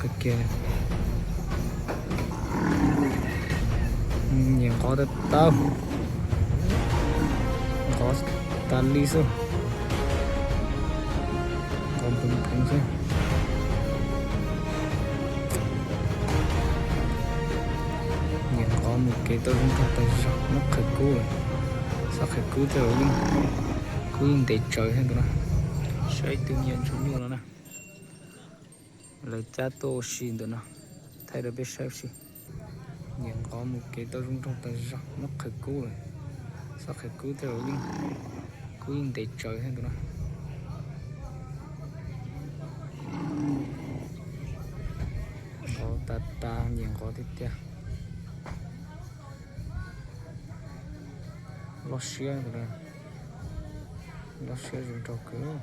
Kawg kiag. Nyiam nqov tag tag. Nqov tas li xwb. Nqov pheev pheev xwb. Nyiam nqov mus kev tau zoo nraug tas zog, muab qhwv kub lawm. Xob qhwv kub thiab los yeej, kub yeej ntev tsawv thiab tus no. Saib tus me nyuam ntsuag nyuj no na. Lawv cab tuaj ua si ntawm no, thaij rau peb saib ua si. Nyiam nqov mus kev tau zoo nraug tas zog, muab qhwv kub lawm. Xob qhwv kub thiab los yeej, kub yeej ntev tsawv thiab tus no. Nqov tas tas, nyiam nqov tiag tiag. Loj siab, loj siab zoo nraug kawg.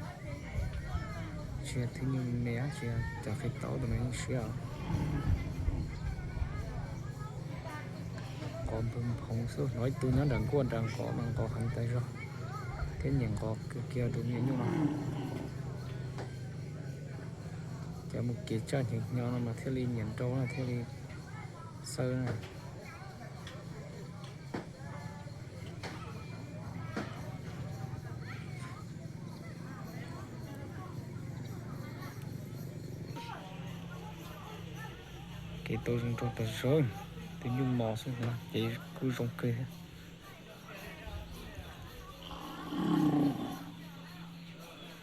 Tsis yog thwj nyuj me, tsis yog cov qhia tau tus no yeej siab. Nqov nphoov nphoov xwb, hnov ib tug nyob nram nkuaj nram nqov mas nqov heev tas zog, thiab nyiam nqov kawg kiag tus me nyuam nyuj no. Cov mus kev tsaj nyeem nyo no mas thiaj li nyiam nraug na, thiaj li xawb na. Kev tau zoo nraug tas zog, tus nyuj mos xwb ces kuj zoo kawg thiab.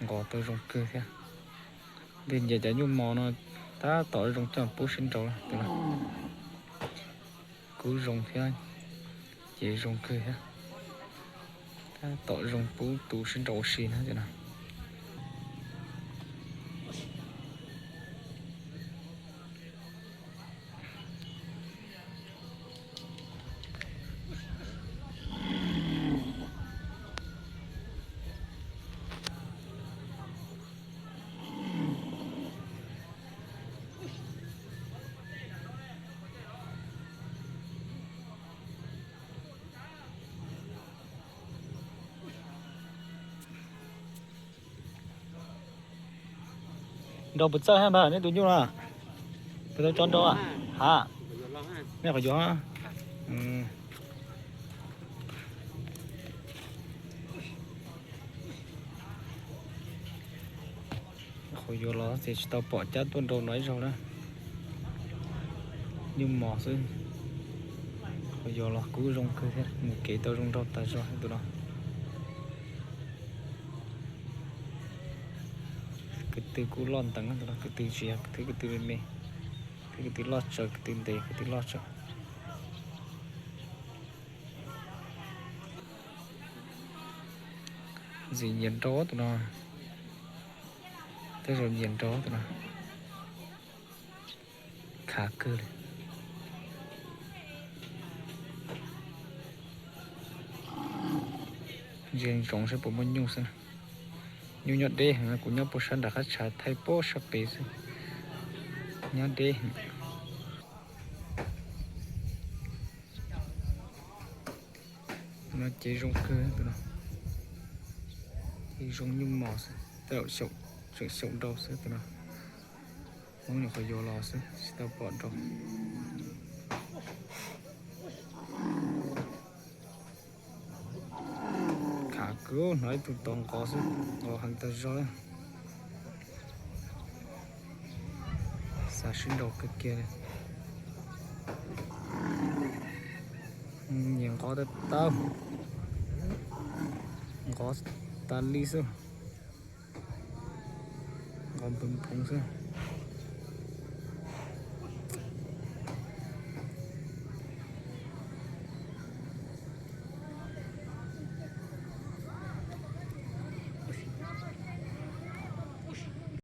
Nqov tau zoo kawg thiab. Nws nyiam cov nyuj mos no, tab tom zoo coj pub sib nraus tus no. Kub zoo thiab, ces zoo kawg thiab. Tab tom zoo pub tu sib nraus ua si na tus no. Nrau puas txawj hab npawg, nej tus nyuj no? Puas tau tso nrau? Ha, nej qhov yuav. Qhov yuav los ces tsis tau pom cab tuaj nrau no ib zaug na. Nyuj mos xwb. Qhov yuav los kub zoo kawg thiab, mus kev tau zoo nraug tas zog tus no. Kwv tw kuj loj nteev, tus no kwv tw tsis yog kwv tw, kwv tw me me, kwv tw loj tsawv, kwv tw ntev, kwv tw loj tsawv. Ntxim nyiam nrau tus no, tej zaum nyiam nrau tus no. Khav kawg li. Ntsia ntsoov saib puas muaj nyuj xwb. Nyuj nyob deb heev, kuv nyob puag sab nram qab tshav thaij puag sab pem xwb. Nyob deb heev. No ces zoo kawg tus no. Ces zoo nyuj mos xwb, tej zaum tseem xyaum nrau xwb tus no. Hmoob nyuam qhuav yuav los xwb, tsis tau pom nrau. Khav kawg, hnov ib tug tod nqov xwb, nqov heev tas zog. Xav sib nraus kawg kiag li. Nyiam nqov tag tag, nqov tas li xwb. Nqov nphoov nphoov xwb.